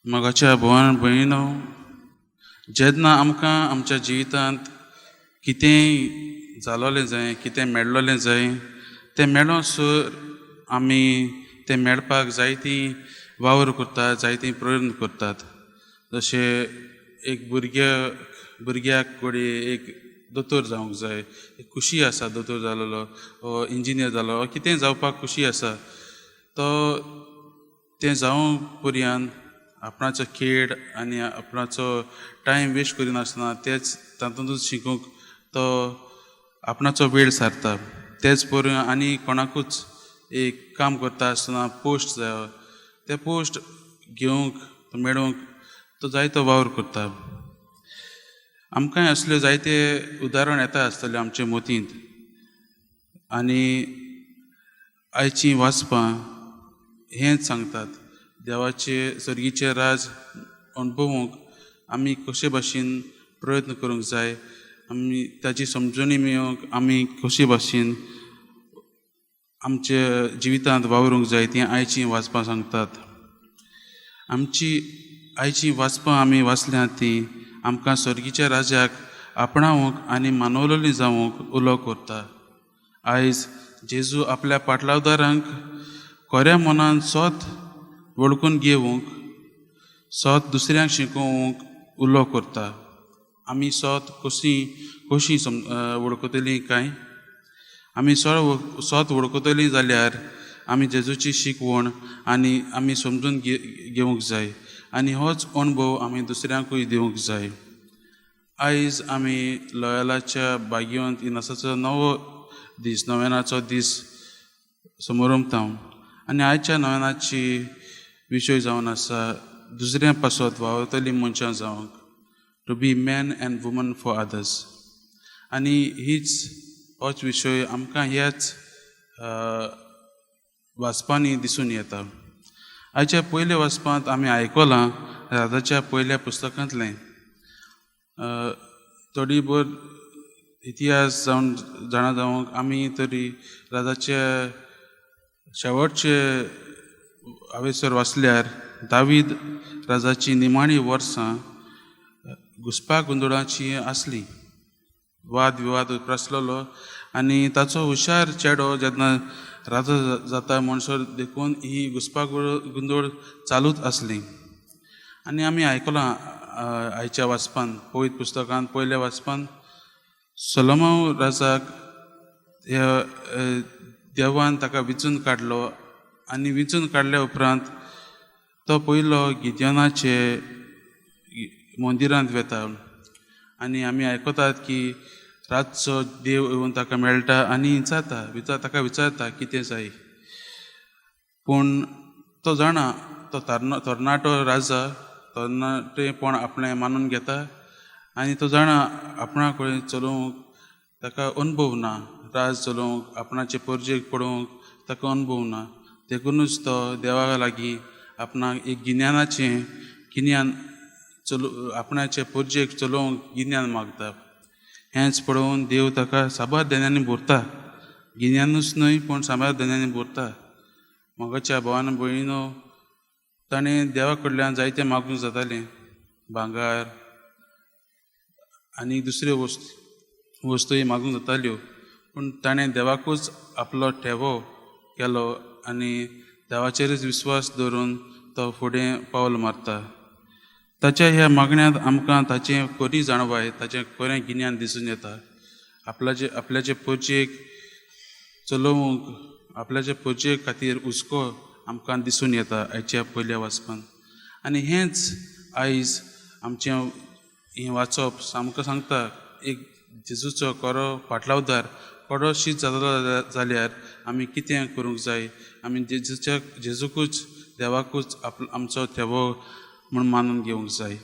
मोगाच्या भोवान भयणीनो, जेन्ना आमकां आमच्या जिवितांत कितेंय जालोलें जाय, कितें मेळलोलें जाय, तें मेळोसर आमी तें मेळपाक जायती वावर करतात, जायती प्रयत्न करतात. जशें एक भुरग्याक घडये एक दोतोर जावंक जाय, एक खुशी आसा दोतोर जालोलो वो इंजिनियर जालो वा कितेंय जावपाक खुशी आसा. तो तें जावंक पर्यंत आपणाचो खेळ आनी आपणाचो टायम वेस्ट करिनासतना तेच तातूंतच शिकूंक तो आपणाचो वेळ सारता. तेच परी आनी कोणाकूच एक काम करता आसतना पोस्ट जायो, ते पोस्ट घेवंक मेळोवंक तो जायतो वावर करता. आमकांय असल्यो जायते उदाहरण येता आसतलें आमचे मतींत. आनी आयचीं वाचपां हेंच सांगतात, देवाचे सर्गीचें राज अणभवूंक आमी कशे भाशेन प्रयत्न करूंक जाय, आमी ताची समजणी मेळोवंक आमी कशे भाशेन आमच्या जिवितांत वावरूंक जाय, तीं आयचीं वाचपां सांगतात. आमची आयचीं वाचपां आमी वाचल्यांत तीं आमकां सर्गीच्या राजाक आपणावंक आनी मानवलोली जावंक उलो करता. आयज जेजू आपल्या पाटलावदारांक खऱ्या मनान सोत वळखून घेवंक, सोत दुसऱ्यांक शिकोवंक उलो करता. आमी सोत कशी कशी वळखतलीं काय? आमी सोत वळखतलीं जाल्यार आमी जेजूची शिकवण आनी आमी समजून घेवंक जाय आनी होच अणभव आमी दुसऱ्यांकूय दिवंक जाय. आयज आमी लॉयलाच्या बागयोंत इनासाचो नवो दीस, नव्यानाचो दीस समोरमता आनी आयच्या नव्यानाची विशय जावन आसा दुसऱ्या पासत वावरतली मनशां जावंक, to be men and women for others. आनी हीच होच विशय आमकां ह्याच वाचपांनी दिसून येता. आयच्या पयल्या वाचपांत आमी आयकलां राजाच्या पयल्या पुस्तकांतलें थोडी भर इतिहास जावन जाणा जावंक आमी तरी राजाचे शेवटचे हांवेसर वाचल्यार दावीद राजाची निमाणी वर्सां घुसपा गोंदळाची आसली. वाद विवाद उप्रासलेलो आनी ताचो हुशार चेडो जेन्ना राजा जाता म्हणसर देखून ही घुसपा गोंदळ चालूच आसली. आनी आमी आयकलां आयच्या वाचपान, पवित्र पुस्तकान पयल्या वाचपान, सोलोमाव राजाक ह्या देवान ताका विचून काडलो आनी विचून काडल्या उपरांत तो पयलो गिद्यानाचे मंदिरांत वता आनी आमी आयकतात की रातचो देव येवन ताका मेळटा आनी विचारता, ताका विचारता कितें जाय. पूण तो जाणा तो तरणाटो राजा तरणाटेपण आपणें मानून घेता आनी तो जाणा आपणा कडेन चलोवंक ताका अणभव ना, राज चलोवंक आपणाचे परजेक पळोवंक ताका अणभव ना. देखुनूच तो देवा लागीं आपणाक एक गिन्यानाचें गिन्यान चलो आपणाचे परजेक चलोवंक गिन्यान मागता. हेंच पळोवन देव ताका साबार देण्यांनी भरता, गिन्यानूच न्हय पूण साबार देण्यांनी भरता. मोगाच्या भावान भयणीनो, ताणें देवा कडल्यान जायतें मागूंक जातालें, भांगर आनी दुसऱ्यो वस्तूय मागूंक जाताल्यो, पूण ताणें देवाकूच आपलो ठेवो केलो आनी देवाचेरच विस्वास दवरून तो फुडें पावल मारता. ताच्या ह्या मागण्यांत आमकां ताचें खरी जाणवाय, ताचें खरें गिन्यान दिसून येता. आपल्याचे पोरचेक चलोवंक, आपल्याचे पोरचे खातीर हुस्को आमकां दिसून येता आयच्या पयल्या वाचपान. आनी हेंच आयज आमचें हें वाचप आमकां सांगता, एक जेजूचो खरो पाटलावदार खरो शीत जातलो जाल्यार आमी कितें करूंक जाय, आमी जेजूकूच देवाकूच आमचो थेवो म्हूण मानून घेवंक जाय.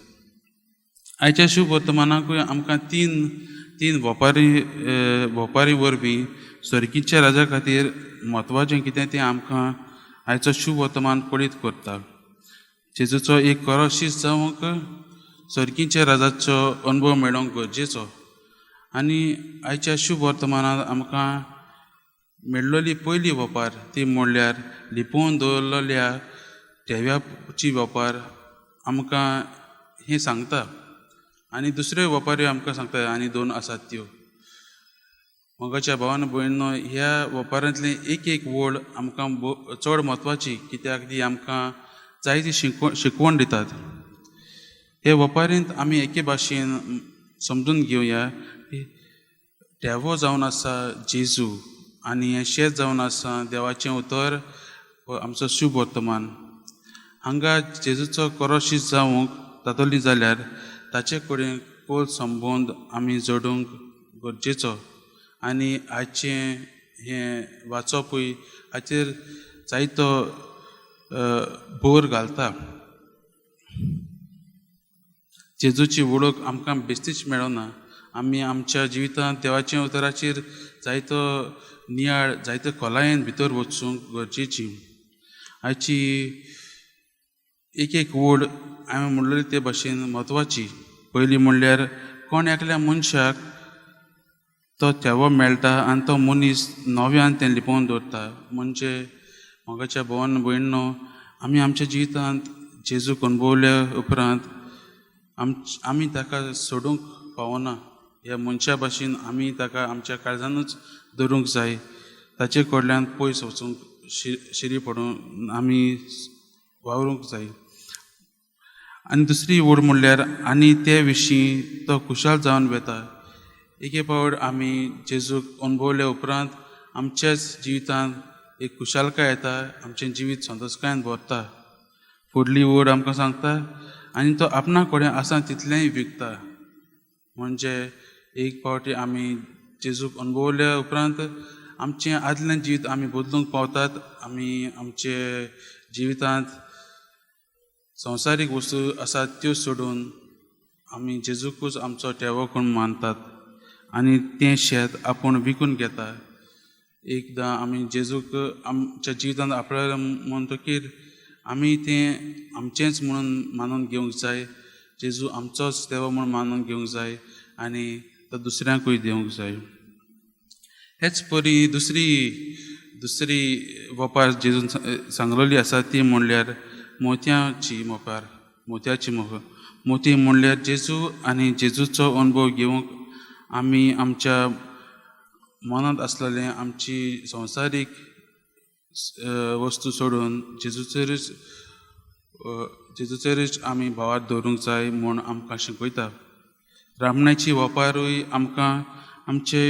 आयच्या शुभ वर्तमानाकूय आमकां तीन वपारी वरवीं सर्गीच्या राजा खातीर म्हत्वाचें कितें तें आमकां आयचो शुभ वर्तमान कळीत करता. जेजूचो एक खरो शीत जावंक सर्गीच्या राजाचो अणभव मेळोवंक गरजेचो. आनी आयच्या शुभ वर्तमानांत आमकां मेळ्ळोली पयली वपार ती म्हणल्यार लिपोवन दवरलेल्या ठेव्याची वपार आमकां हें सांगता आनी दुसऱ्यो वपाऱ्यो आमकां सांगता आनी दोन आसात त्यो. मोगाच्या भावान भयणीनो, ह्या वपारांतली एक एक वळ आमकां चड म्हत्वाची, कित्याक ती आमकां जायती शिकवण दितात. हे वपारींत आमी एके भाशेन समजून घेवया, देवो जावन आसा जेजू आनी हें शेत जावन आसा देवाचें उतर, आमचो शुभ वर्तमान. हांगा जेजूचो करोशी जावंक जातली जाल्यार ताचे कडेन खोल संबंद आमी जोडूंक गरजेचो आनी आयचें हें वाचपूय हाचेर जायतो भर घालता. जेजूची वळख आमकां बेश्टीच मेळना. आमी आमच्या जिवितांत देवाच्या उतराचेर जायतो नियाळ, जायतो खोलायेन भितर वचूंक गरजेची. आयची एक एक वड हांवें म्हणलेली ते भाशेन म्हत्वाची. पयली म्हणल्यार कोण एकल्या मनशाक तो थेवो मेळटा आनी तो मनीस नव्यान तें लिपोवन दवरता. म्हणजे मोगाच्या भोवन भयणो, आमी आमच्या जिवितांत जेजूक अणभवल्या उपरांत आमी ताका सोडूंक पावना. ह्या मनशा भाशेन आमी ताका आमच्या काळजानूच दवरूंक जाय. ताचे कडल्यान पयस वचूंक शिरी पडूंक आमी वावरूंक जाय. आनी दुसरी वड म्हणल्यार आनी ते विशीं तो खुशाल जावन वता. एके फावट आमी जेजूक अणभवल्या उपरांत आमच्याच जिवितांत एक खुशालकाय येता, आमचें जिवीत संतोशकायेन भरता. फुडली वड आमकां सांगता आनी तो आपणा कडेन आसा तितलेंय विकता. म्हणजे एक फावटी आमी जेजूक अणभवल्या उपरांत आमचें आदलें जिवीत आमी बदलूंक पावतात. आमी आमचे जिवितांत संवसारीक वस्तू आसात त्यो सोडून आमी जेजूकूच आमचो ठेवो कोण मानतात आनी तें शेत आपूण विकून घेता. एकदां आमी जेजूक आमच्या जिवितांत आपणायलें म्हणटकीर आमी तें आमचेंच म्हणून मानून घेवंक जाय. जेजू आमचोच देव म्हणून मानून घेवंक जाय आनी तो दुसऱ्यांकूय दिवंक जाय. हेच परी दुसरी दुसरी वपार जेजून सांगलेली आसा ती म्हणल्यार मोतयांची मोपार, मोतयाची मोपार. मोती म्हणल्यार जेजू आनी जेजूचो अणभव घेवंक आमी आमच्या मनांत आसलेले आमची संवसारीक वस्तू सोडून जेजूचेरूच आमी भावार्थ दवरूंक जाय म्हूण आमकां शिकयता. रामण्याची वपारूय आमकां आमचे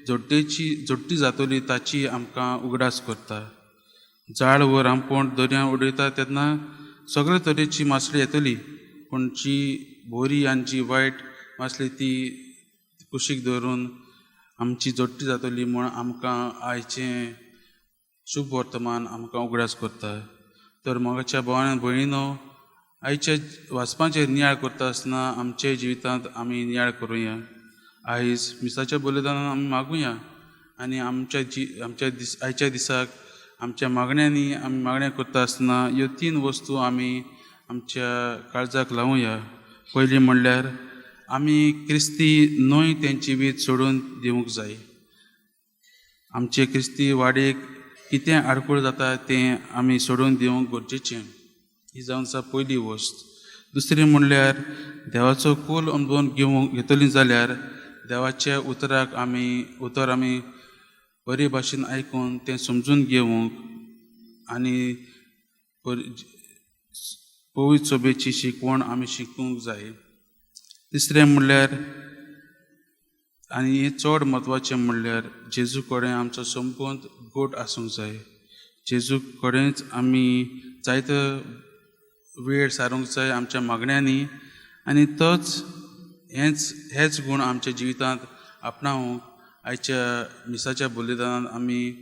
जोडटेची जोडटी जातली ताची आमकां उगडास करता. जाळ व रामपोण दर्या उडयता तेन्ना सगळे तरेची मासळी येतली, पूण जी बोरी आनी जी वायट मासली ती कुशीक दवरून आमची जोडटी जातली म्हूण आमकां आयचें शुभ वर्तमान आमकां उगडास करता. तर मोगाच्या भावान भयणीनो, आयच्या वाचपाचेर नियाळ करता आसतना आमच्या जिवितांत आमी नियाळ करुया. आयज मिसाच्या बलिदानान आमी मागुया आनी आमच्या आमच्या आयच्या दिसाक आमच्या मागण्यांनी आमी मागण्या करता आसतना ह्यो तीन वस्तू आमी आमच्या काळजाक लावुया. पयलीं म्हणल्यार आमी क्रिस्ती न्हय तें जिवीत सोडून दिवंक जाय. आमचे क्रिस्ती वाडीक कितें आडखळ जाता तें आमी सोडून दिवंक गरजेचें. ही जावन आसा पयली वस्त. दुसरी म्हणल्यार देवाचो कोल अणभव घेवंक घेतली जाल्यार देवाच्या उतराक आमी उतर आमी बरे भाशेन आयकून तें समजून घेवंक आनी पवित्र सोबेची शिकवण आमी शिकूंक जाय. तिसरें म्हणल्यार आनी हें चड म्हत्वाचें म्हणल्यार जेजू कडेन आमचो संबंद गोट आसूंक जाय. जेजू कडेनच आमी जायतो वेळ सारूंक जाय आमच्या मागण्यांनी आनी तोच हेच गूण आमच्या जिवितांत आपणावंक आयच्या मिसाच्या बलिदानान आमी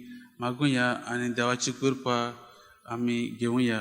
मागुया आनी देवाची कृपा आमी घेवया.